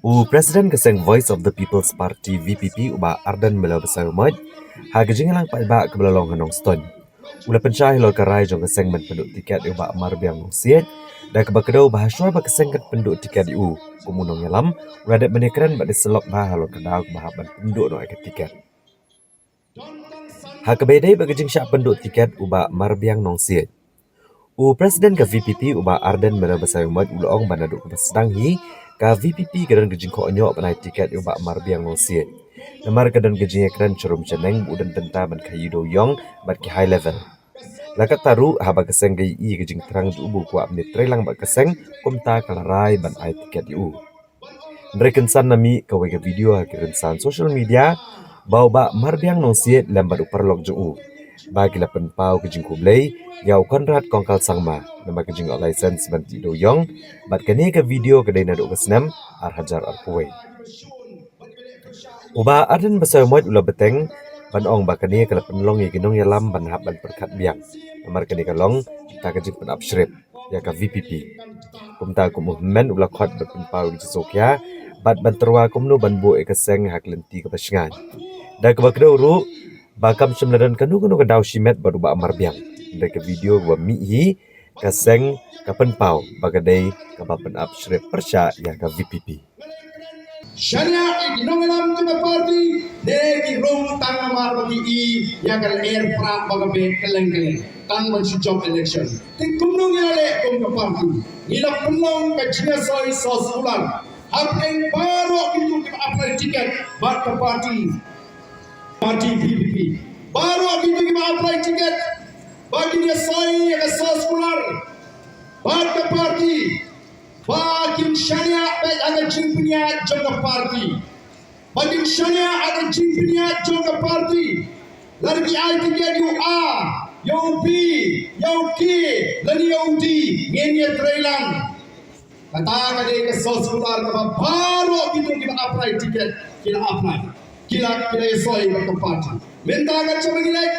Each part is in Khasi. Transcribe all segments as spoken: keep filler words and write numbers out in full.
U President ka seng Voice of the People's Party, V P P, u Bah Ardent Miller Basaiawmoit, ha ka jingïalang paidbah kaba la long ha Nongstoiñ, u la pynshai halor ka rai jong ka seng ban pynduh tiket ïa u Bah Marbiang Nongsiej, da kaba kdew ba hashwa ba ka seng kan pynduh tiket ïa u kum u nongïalam, u la dep ban ïakren bad ïasyllok bha halor ka daw kaba hap ban pynduh noh ïa ka tiket. Ha kaba ïadei bad ka jingshah pynduh tiket u Bah Marbiang Nongsiej, u President ka V P P, u Bah Ardent Miller Basaiawmoit, u la ong ba naduh kaba sdang hi ka V P P ka don ka jingkohnguh ban ai tiket ïa u Bah Marbiang Nongsiej, namar ka don ka jingïakren sharum shaneng ba u don bynta ban khaii dewïong bad ki high level. La katta ruh, haba ka seng ka ïohi ka jingthrang jong u ba u kwah ban ïatreilang bad ka seng, kumta ka la rai ban ai tiket ïa u. Hynrei kynsan na mih kawei ka video ha ki rynsan social media ba u Bah Marbiang Nongsiej lem bad u paralok jong u ba ki la pynpaw ka jingkhublei ïa u Conrad Kongkal Sangma namar ka jingïoh license ban tih dewïong, bad kane ka video ka dei naduh ka snem ar hajar arphew wei. U Bah Ardent Basaiawmoit u la bteng ban ong ba kane ka la pynlong ïa ki nongïalam ban hap ban pyrkhat biang, namar kane ka long kata ka jingpynap shrip ïa ka V P P. Kumta kum u hynmen u la khot ban pynpaw ïa ka jingsngewkhia bad ban tyrwa kumno ban buh ïa ka seng ha ka lynti kaba shngaiñ. Da kaba kdew ruh, ba kam shym la don kano kano ka daw shimet bad u Bah Marbiang. Hynrei ka video kaba mih hi, ka seng ka pynpaw ba ka dei kaba pynap shrip pyrshah ïa ka V P P. Shaniah ïa ki nongïalam jong ka party ne ki rung tang namar ba ki i ïa ka lyer prah ba ka beh kylleng kylleng tang ban shu jop election. Te kumno ngi la leh kum ka party? Ngi la pynlong ka jingïasoi soskular hapdeng baroh kito kiba apply ticket bad ka party, party V P P. Baroh kito kiba apply ticket ba kin ïasoi ïa ka soskular bad ka party, ba kin shaniah beit ha ka jingpynïaid jong ka party. Ba kin shaniah ha ka jingpynïaid jong ka party. Lada ki ai ticket ïa u A, ïa u B, ïa u K, lane ïa u D, ngin ïatreilang. Kata ka dei ka soskular kaba baroh kito kiba apply ticket ki la apply, ki la, ki la ïasoi bad ka party. Mynta ka jingïaleh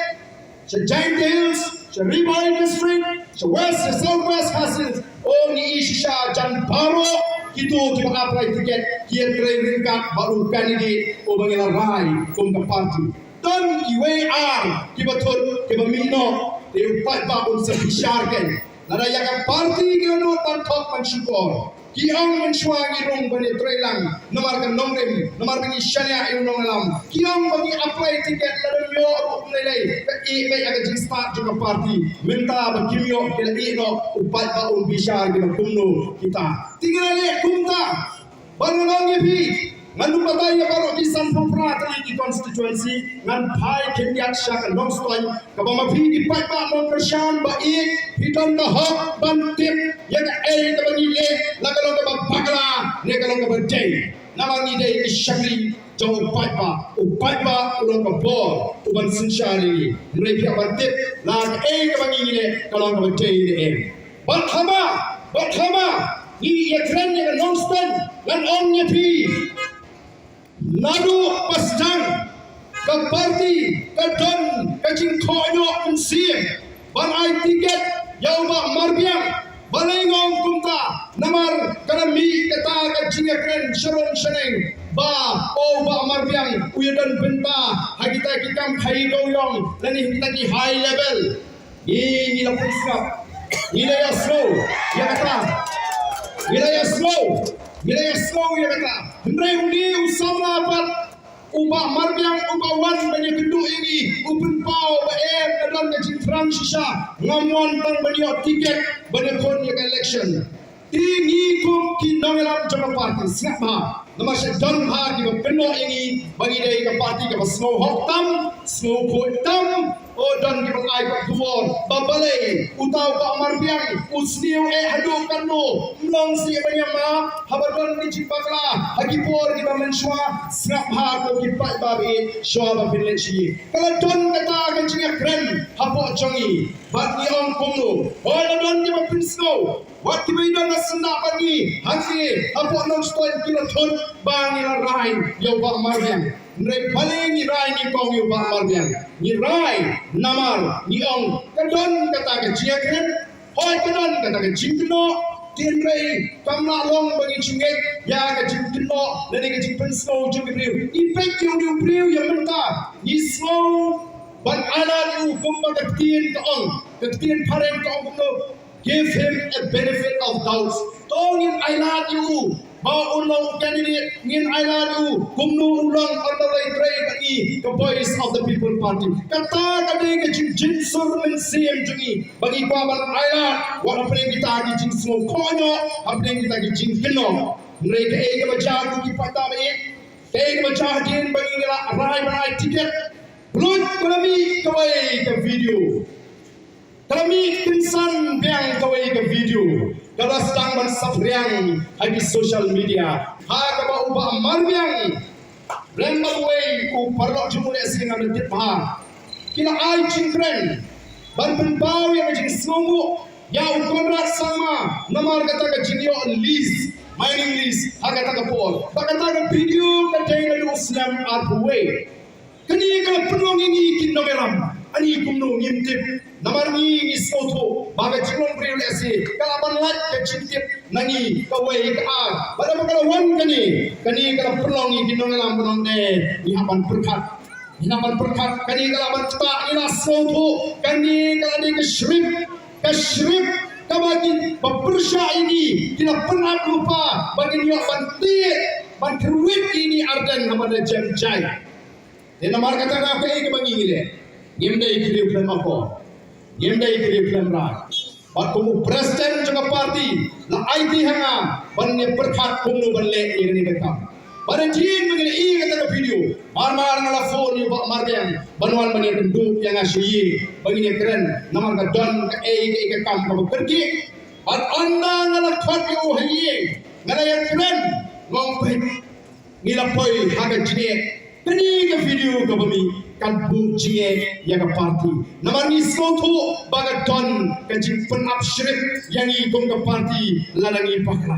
sha Jaintia Hills, sha Ri Bhoi District, sha West, sha South West Khasi Hills, o ngi i shisha jan baroh kito kiba apply ticket ki ïatrei ryngkat bad u candidate uba ngi la rai kum ka party. Don kiwei ar kiba thut kiba mih noh, te u paidbah un sa bishar kein. Lada ïa ka party ki la nud ban thok ban shukor, ki ong mynshuwa ngi rung ban ïatreilang namar ka nongrim, namar ba ngi shaniah ïa u nongïalam. Ki ong ba ngi apply ticket, lada ym ïoh ruh ym lei lei, ka ïeh beit ïa ka jingstad jong ka party. Mynta ba kim ïoh ki la ïeh noh, u paidbah un bishar ki ba kumno kita. Te ngi la leh kumta. Ba ngan ong ïa phi, ngan ym batai ïa baroh ki sanphew phra tylli ki constituency, ngan phai khyndiat sha ka Nongstoiñ, kaba ma phi ki paidbah nongkyrshan ba ïeit, phi don ka hok ban tip ïa kaei kaba ngi leh, la ka long kaba bakla ne ka long kaba dei. Namar ngi dei ki shakri jong u paidbah, u paidbah u long ka bor uban synshar ïa ngi. Hynrei phi hap ban tip la kaei kaba ngi leh ka long kaba dei ne em. Bad haba, bad haba ngi ïakren ïa ka Nongstoiñ, ngan ong ïa phi, naduh ba sdang ka party ka don ka jingkohnguh mynsiem ban ai ticket ïa u Bah Marbiang. Balei nga ong kumta? Namar ka la mih kata ka jingïakren sha rong sha neng ba, o, u Bah Marbiang u ïadon bynta ha kita ki kam khaïi dewïong lane ha kita ki high level. Ngi, ngi la pynsngap, ngi la ïasngew ïa kata. Ngi la ïasngew, ngi la ïasngew ïa kata. Hynrei une u samla pat, u Bah Marbiang, uba wan ban ïakynduh ïa ngi, u pynpaw ba em, la don ka jingthrang shisha, ngam wan tang ban ïoh ticket ban ïakhun ïa ka election. Te ngi kum ki nongïalam jong ka party, sngap bha. Namar sha don bha kiba kynnoh ïa ngi ba ngi dei ka party kaba sngew hok tam, sngew khuid tam. O, don kiba ai ka khubor ba balei uta u Bah Marbiang u sniew eh haduh katno. Ym long shuh ban ïa map haba don ki jingbakla ha ki por kiba mynshuwa. Sngap bha ko ki paidbah, shuwa ba phin leit sha ïing. Ka la don kata ka jingïakren hapoh jong ngi. Bad ngi ong kumno? Hooid, la don kiba pynsngew. Wat kiba ïadon ha syndah bad ngi hangne hapoh Nongstoiñ ki la thut ba ngi la rai ïa u Bah Marbiang. Hynrei balei ngi rai, ngi kong ïa u Bah Marbiang? Ngi rai namar ngi ong ka don kata ka jingïakren. Hooid, ka don kata ka jingkynnoh. Hynrei kam lah long ba ngi ju ngeit ïa ka jingkynnoh lane ka jingpynsngew jong ki briew. Ngi peit ïa u briew ïa mynta, ngi sngew ban ailad ïa u kumba ka ktien ka ong, ka ktien phareng ka ong kumno, give him a benefit of doubts. To ngin ailad ïa u ba un long u candidate, ngin ailad ïa u kumno u long, un long u trei bad ngi ka Voice of the People Party. Kata ka dei ka jingjynsur mynsiem jong ngi ba ngi kwah ban ailad wat hapdeng kita ki jingsngewkhohnoh, hapdeng kita ki jingkynnoh. Hynrei kaei kaba jia, ko ki paidbah ba ïeit, kaei kaba jia hadien ba ngi la rai ban ai tiket, Bluit ka la mih kawei ka video. Ka la mih kynsan biang kawei ka video kaba sdang ban saphriang ha ki social media, ha kaba u Bah Marbiang Rangbah Wei, u paralok jong u, lehse ngam da tip bha, ki la ai jingkren ban pynpaw ïa ka jingsngewnguh ïa u Conrad Sangma namar kata ka jingïoh lease, mining lease ha kata ka por. Bad kata ka video ka dei naduh u snem arphew wei. Kane ka la pynlong ïa ngi ki nongïalam. Ani kumno ngim tip. Namar ngi ngi sngewthuh ba ka jinglong briew lehse ka la ban lait ka jingtip na ngi kawei ka ar. Bad haba ka la wan kane, kane ka la pynlong ïa ki nongïalam ba ngi hap ban pyrkhat. Ngi hap ban pyrkhat, kane ka la ban ktah, ngi la sngewthuh kane ka la dei ka script, ka script kaba ki ba pyrshah ïa ngi, ki la pynap lypa ba kin ïoh ban tied, ban kyrwit ïa ngi Ardent haba da jem jai. Te namar kata ka, kaei kaba ngi ngi leh? Ngim dei ki briew khlem akor. Ngim dei ki briew khlem rai. Bad kum u president jong ka party la aiti ha nga ban ïa pyrkhat kumno ban leh ïa kane ka kam. Bad hadien ba ngi la ïohi kata ka video, mar mar nga la phone ïa u Bah Marbiang ban wan ban ïa kynduh ïa nga sha ïing ba ngin ïa kren namar ka don kaei kaei ka kam kaba kyrkieh. Bad ynda nga la khot ïa u ha ïing, nga la ïa kren, nga ong peit, ngi la poi ha ka jingeh. Kane ka video kaba mih kan buh jingeh ïa ka party. Namar ngi sngewthuh ba ka don ka jingpynap script ïa ngi kum ka party lada ngi bakla.